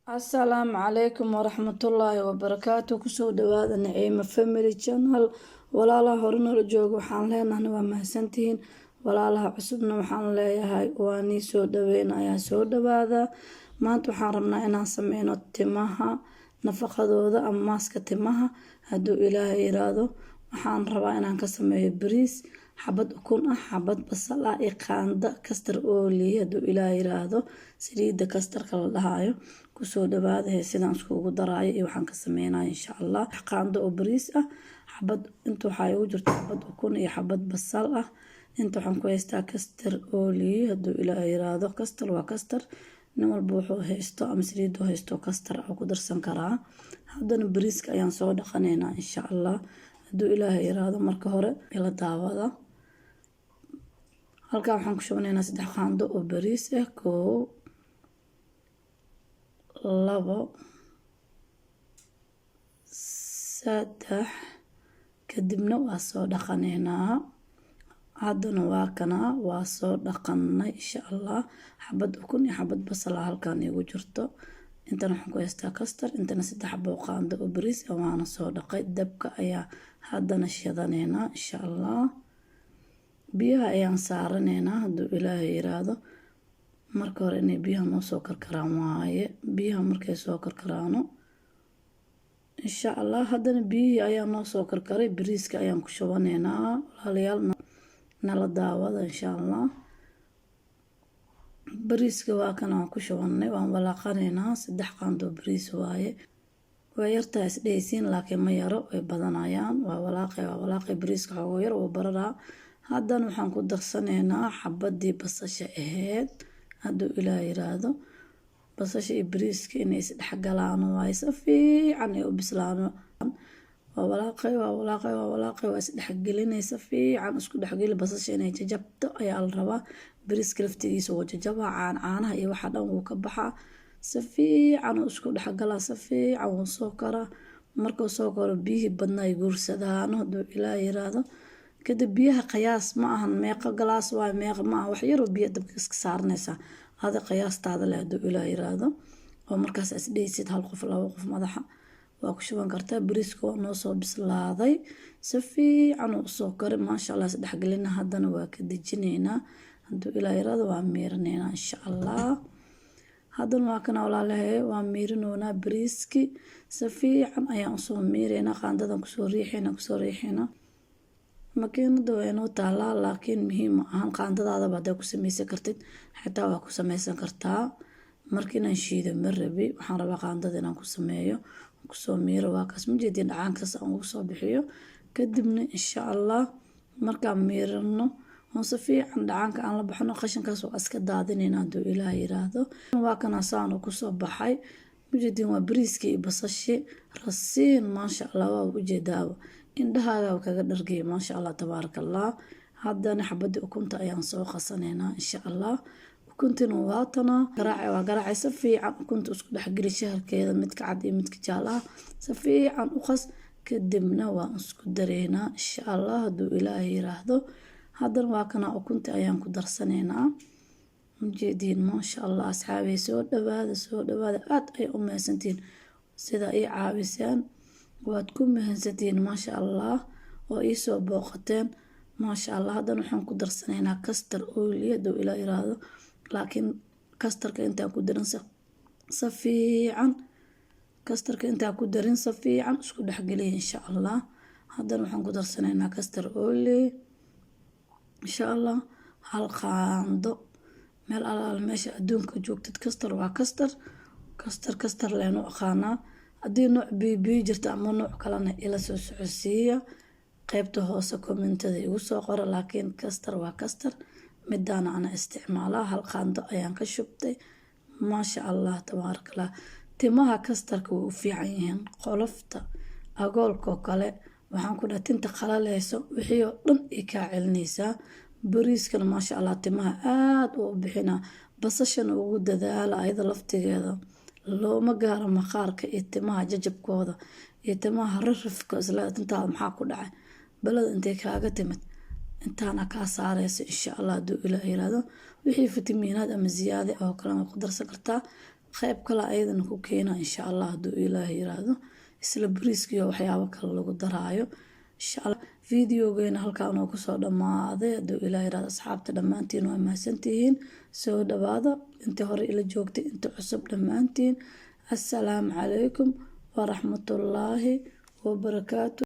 Asalaamu calaykum waraxmatullaahi wabarakaatu. Kusoo dhawaada Naciimo Family Channel. Walaalaha hore noola jooga waxaan leenahna waa mahadsantihiin. Walaalaha cusubna waxaan leeyahay waa nii soo dhaweynayaa, soo dhawaada. Maanta waxaan rabnaa inaan sameyno timaha nafaqadooda ama maaska timaha, hadduu Ilaahay yiraahdo. Waxaan rabaa inaan ka sameeyo bariis, xabad ukun ah, xabad basal ah iyo qaando castor oil, hadduu Ilaahay yiraahdo, saliidda castorka la dhahayo. Kusoo dhawaada hee sidaan iskugu daraayo iyo waxaan ka sameynayo, insha Allah. Qaando oo bariis ah, xabad inta waxaa igu jirta xabad ukun iyo xabad basal ah. Inta waxaan ku haystaa castor oil, hadduu Ilaahay yiraahdo. Castor waa castor, nin walba wuxuu haysto ama saliidu haysto castor ah ku darsan karaa. Haddana bariiska ayaan soo dhaqanaynaa, insha Allah, hadduu Ilaahay yiraahdo. Marka hore ila daawada. Halkan waxaan ku shubanaynaa 3 qaando oo bariis ah: 1, 2, 3. Kadibna waa soo dhaqanaynaa. Haddana waa kanaa, waa soo dhaqanay, insha Allah. Xabad ukun iyo xabad basal ah halkan iigu jirto. Intana waxaan ku haystaa castor, intana 3 xabo qaando oo bariis ah, waana soo dhaqay. Dabka ayaa haddana shidanaynaa, insha Allah. Biyaha ayaan saaranaynaa, hadduu Ilaahay yiraahdo. Marka hore inay biyaha noo soo karkaraan waaye. Biyaha markay soo karkaraano, insha Allah. Haddana biyihii ayaa noo soo karkaray, bariiska ayaan ku shubanaynaa. Walaalayaal, nala daawada, insha Allah. Bariiska waa kan aan ku shubanay, waan walaaqanaynaa. 3 qaando bariis waaye. Waa yartaa isdhehaysiin, laakiin ma yaro, way badanayaan. Waa walaaqay, waa walaaqay. Bariiska xoogo yar wuu bararaa. Haddana waxaan ku darsanaynaa xabadii basasha ahayd, hadduu Ilaah yiraahdo. Basasha iyo bariiska inay isdhexgalaan waaye, si fiican ay u bislaano. Waa walaaqay, waa walaaqay, waa walaaqay, waa isdhexgelinaysa. Fiican isku dhexgeli. Basasha inay jajabto ayaa la rabaa. Bariiska laftigiisa wuu jajabaa, caanaha iyo waxa dhan wuu ka baxaa. Si fiican uu isku dhexgalaa, si fiican wuu soo karaa. Markuu soo karo, biyihii badnaa ay guursadaan, hadduu Ilaah yiraahdo. Kadib biyaha qiyaas ma ahan, meeqo galaas waaye, meeqa ma aha. Wax yaroo biyo dabka iska saaranaysaa, adi qiyaastaada leh, hadduu Ilaah yiraahdo. Oo markaas isdhehaysid hal qof, laba qof madaxa waa ku shuban kartaa. Bariiska waa noo soo bislaaday, si fiican uu usoo karay, maasha Allah. Isdhexgelina. Haddana waa ka dejinaynaa, hadduu Ilaah yiraahdo. Waa miirinaynaa, insha Allah. Haddana waa kana, walaalahay, waa miirinoonaa. Bariiski si fiican ayaan usoo miiraynaa, qaandadan kusoo riixayna, kusoo riixayna. Makiinada waa inoo taalaa, laakiin muhiim ma ahan. Qaandadaadaba haddaa ku sameysan kartid, xitaa waa ku sameysan kartaa. Marka inaan shiido ma rabi, waxaan rabaa qaandada inaan ku sameeyo, kusoo miiro. Waa kaas, ma jeedin? Dhacaankaas aan ugu soo bixiyo. Kadibna, insha Allah, markaan miirano oon si fiican dhacaanka aan la baxno, qashinkaas waa iska daadinayna, hadduu Ilaah yiraahdo. Waa kana, saanu kusoo baxay, mujeedin? Waa bariiskii iyo basashi rasiin, maasha Allah. Waa ujeedaaba, indhahaaga kaga dhargaya, maasha Allah, tabaaraka Allah. Haddana xabadii ukunta ayaan soo qasanaynaa, insha Allah. Ukuntina waatana, garaac waa garaacay. Si fiican ukunta isku dhexgeli, shaharkeeda, midka cad iyo midka jaalaha, si fiican u qas. Kadibna waan isku dareynaa, insha Allah, hadduu Ilaahay yiraahdo. Haddana waa kana, ukunta ayaan ku darsanaynaa, ujeediin? Maasha Allah. Asxaabey, soo dhawaada, soo dhawaada. Aada ay u mahadsantihiin sida ii caawiseen, waad ku mahadsantihiin, maasha Allah, oo iisoo booqateen, maasha Allah. Haddana waxaan ku darsanaynaa castor oil, hadduu Ilaah yiraahdo. Laakiin castorka intaan ku darin si fiican, castorka intaan ku darin si fiican isku dhexgeliya, insha Allah. Haddana waxaan ku darsanaynaa castor oil, insha Allah, hal qaando. Meel alaala meesha adduunka joogtid, castor waa castor, castor castor leenu aqaanaa. Haddii nooc biyo jirta ama nooc kalena, ila soo socodsiiya, qeybta hoose commentada igu soo qora. Laakiin castor waa castor, midaana ana isticmaalaa. Hal qaando ayaan ka shubtay, maasha Allah, tabaarakallah. Timaha castorka way u fiican yihiin, qolofta agoolkoo kale, waxaan ku dhaha tinta qalaleyso, wixii oo dhan ay kaa celinaysaa. Bariiskana, maasha Allah, timaha aada u bixinaa. Basashana ugu dadaala, ayada laftigeeda looma gaaro maqaarka iyo timaha jajabkooda iyo timaha ririfka. Isla tintaada maxaa ku dhacay, balada intay kaaga timid, intaana kaa saareysa, insha Allah, hadduu Ilaah yiraahdo. Wixii fitamiinaad ama ziyaade oo kale waa ku darsan kartaa. Qeyb kale ayadana ku keena, insha Allah, hadduu Ilaahay yiraahdo, isla bariiskiyo waxyaabo kale lagu daraayo, insha Allah. Videogeena halkaan oo kusoo dhammaaday, hadduu Ilaah yiraahdo. Asxaabta dhammaantiin waa mahadsantihiin. Soo dhawaada intii hore ila joogtay, inta cusub, dhammaantiin. Assalaamu calaykum waraxmatullaahi wabarakaatu.